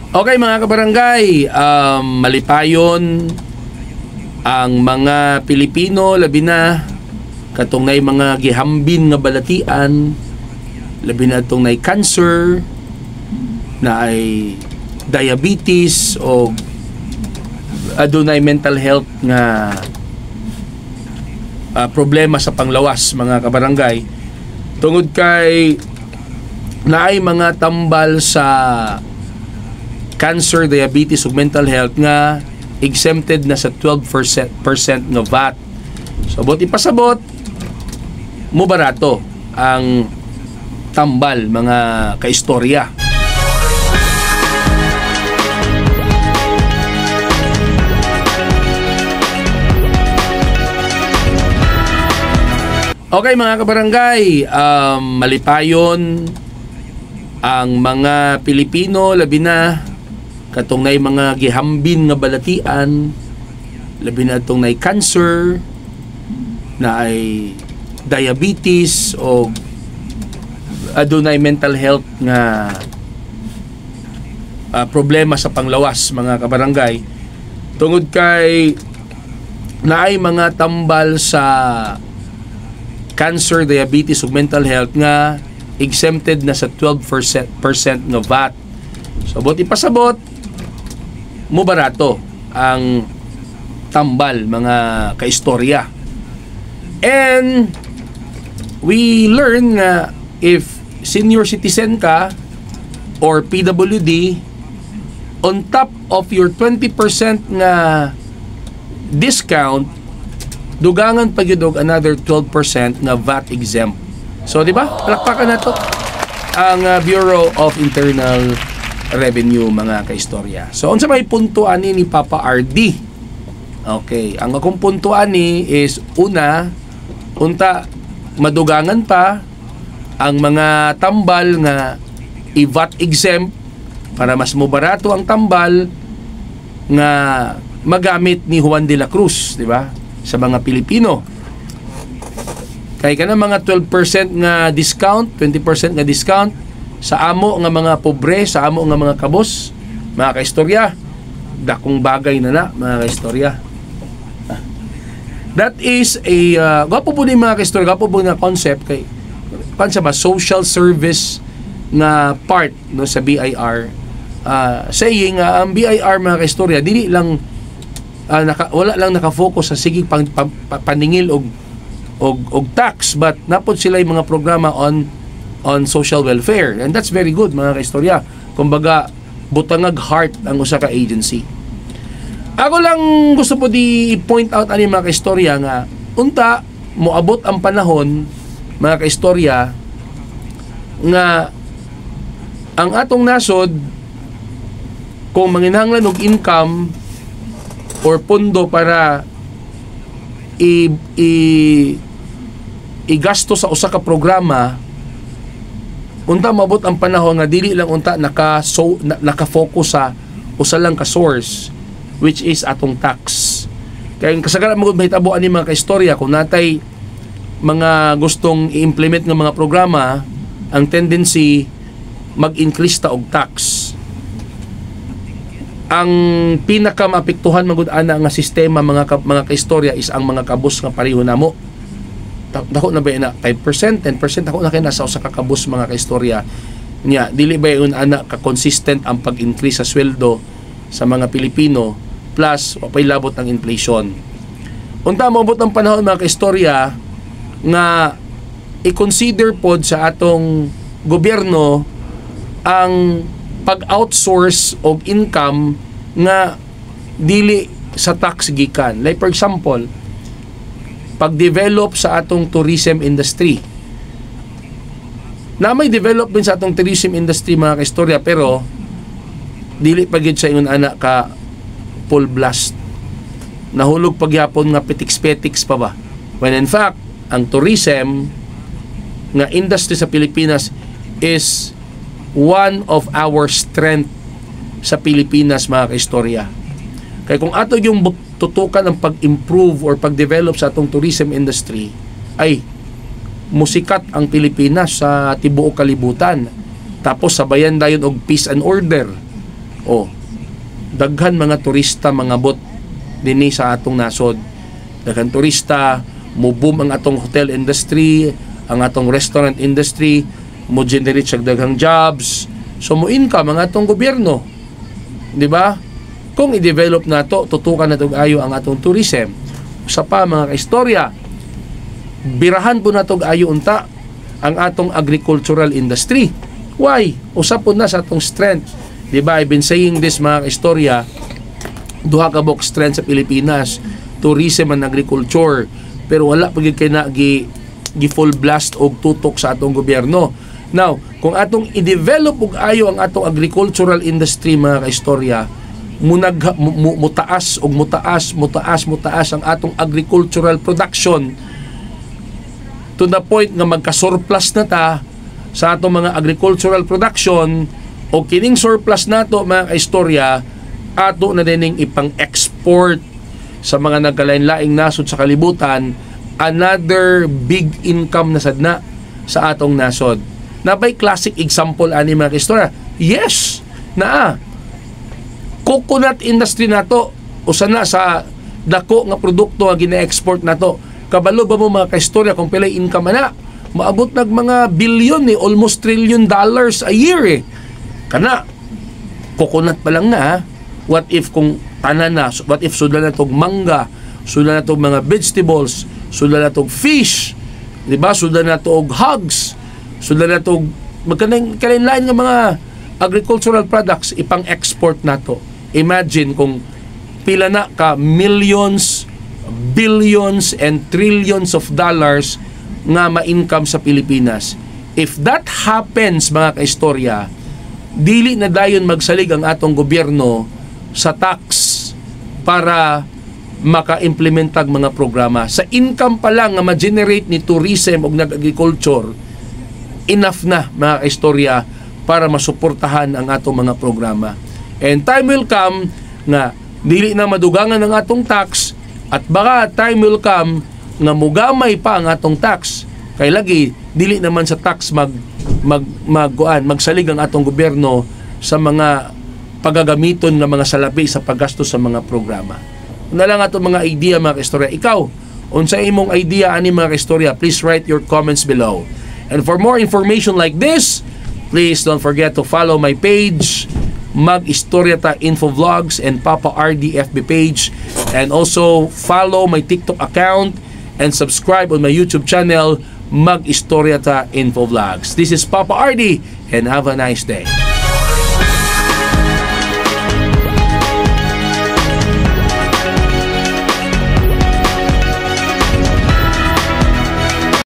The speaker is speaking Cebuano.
Okay mga kabarangay, malipayon ang mga Pilipino, labi na katong nay mga gihambin nga balatian, labi na atong nay cancer, na ay diabetes o adunay mental health nga problema sa panglawas, mga kabarangay, tungod kay naay mga tambal sa cancer, diabetes ug mental health nga exempted na sa 12% nga VAT. So buot ipasabot, mo barato ang tambal, mga kaistorya. Okay mga kabarangay, malipayon ang mga Pilipino, labi na katong nay mga gihambin nga balatian, labi na atong nay cancer, na ay diabetes o adunay mental health nga problema sa panglawas, mga kabarangay, tungod kay naay mga tambal sa cancer, diabetes ug mental health nga exempted na sa 12% nga VAT. So buot ipasabot, mo barato ang tambal, mga kaistorya. And we learn nga if senior citizen ka or PWD, on top of your 20% nga discount, dugangan pa gyud og another 12% nga VAT exempt. So di ba? Palakpakan nato ang Bureau of Internal Revenue, mga kaistorya. So unsa may punto ani ni Papa RD? Okay, ang akong punto ani is una, unta madugangan pa ang mga tambal nga i-VAT exempt para mas mobarato ang tambal nga magamit ni Juan de la Cruz, di ba? Sa mga Pilipino. Kay kana mga 12% nga discount, 20% nga discount sa amo nga mga pobre, sa amo nga mga kabos, mga kaistorya, dakong bagay na na, mga kaistorya. That is a gwapo po ni mga kaistorya, gwapo po na concept kay pan sa ba social service nga part, no, sa BIR, saying ang BIR, mga kaistorya, dili lang wala lang nakafocus sa sige paningil og tax, but napod sila yung mga programa on social welfare, and that's very good, mga kaistorya. Kumbaga butangag heart ang usa ka agency. Ako lang gusto po di point out ani, mga kaistorya, nga unta moabot ang panahon, mga kaistorya, nga ang atong nasod kung manginahanglan og income or pondo para i, i igasto sa usa ka programa, unta maabot ang panahon nga dili lang unta naka-focus sa usa lang ka source, which is atong tax. Kay ang kasagaran mo mahitabo ani, mga kaistorya, kung natay mga gustong i-implement nga mga programa, ang tendency mag-increase ta og tax. Ang pinaka maapektuhan magud ana nga sistema, mga kaistorya, is ang mga kabus nga pareho namo. Dako na ba na 5%, 10%, dako na kay nasa usa ka kabus, mga kaistorya. Nya dili ba yun ana ka consistent ang pag-increase sa sweldo sa mga Pilipino, plus wa pay labot ang inflation. Unta moabot ang panahon, mga kaistorya, nga i-consider pod sa atong gobyerno ang pag-outsource og income nga dili sa tax gikan. Like for example, pag-develop sa atong tourism industry. Na may develop din sa atong tourism industry, mga kaistorya, pero dili pa gyud sa ingon ana ka full blast. Nahulog pagyapon nga petiks-petiks pa ba. When in fact, ang tourism nga industry sa Pilipinas is one of our strength sa Pilipinas, mga kaistorya. Kaya kung ato yung tutukan ang pag-improve or pag-develop sa atong tourism industry, ay musikat ang Pilipinas sa tibuok kalibutan. Tapos sabayan dayon og peace and order. Oh, daghan mga turista mangabot dinhi sa atong nasod. Daghan turista, mo boom ang atong hotel industry, ang atong restaurant industry, mo generate siya daghang jobs. So mo income ang atong gobyerno. Di ba? Kung i-develop nato, tutukan nato ayo ang atong tourism. Usa pa, mga kaistorya, birahan po nato ayo unta ang atong agricultural industry. Why? Usa po na sa atong strength. Di ba? I've been saying this, mga kaistorya, duha ka buok strength sa Pilipinas, tourism and agriculture. Pero wala pa gyud kay na gi full blast og tutok sa atong gobyerno. Now, kung atong i-develop og ayo ang atong agricultural industry, mga kaistorya, munag mutaas og mutaas, mutaas, mutaas ang atong agricultural production to the point nga magka-surplus na ta sa atong mga agricultural production, o kining surplus nato, mga kaistorya, ato na dining ipang-export sa mga nagkalain-laing nasod sa kalibutan. Another big income na sad na sa atong nasod. Naa bay classic example ani, mga kaistorya? Yes, naa. Coconut industry nato, usa na sa dako nga produkto nga gina-export nato. Kabalo ba mo, mga kaistorya, kung pilay income na? Maabot nag mga billion eh, almost trillion dollars a year eh. Kana coconut pa lang na ha. What if kung tanan na? What if sudlan na tog mangga, sudlan na tog mga vegetables, sudlan na tog fish, di ba? Sudlan na tog hogs, sudlan na tog magkanang kalain-lain nga mga agricultural products, ipang-export nato. Imagine kung pila na ka millions, billions and trillions of dollars nga ma-income sa Pilipinas. If that happens, mga kaistorya, dili na dayon magsalig ang atong gobyerno sa tax para maka-implementag mga programa. Sa income pa lang nga ma-generate ni tourism o nag-agriculture, enough na, mga kaistorya, para masuportahan ang atong mga programa. And time will come nga dili na madugangan ang atong tax at baka time will come nga mugamay pa ang atong tax. Kay lagi dili naman sa tax mag mag magkuan magsalig ang atong gobyerno sa mga pagagamiton ng mga salapi sa paggasto sa mga programa. Na lang atong mga idea, mga kaistorya. Ikaw, unsa imong idea ani, mga kaistorya? Please write your comments below. And for more information like this, please don't forget to follow my page, Mag Istorya Ta Info Vlogs and Papa RD FB page, and also follow my TikTok account and subscribe on my YouTube channel, Mag Istorya Ta Info Vlogs. This is Papa RD and have a nice day.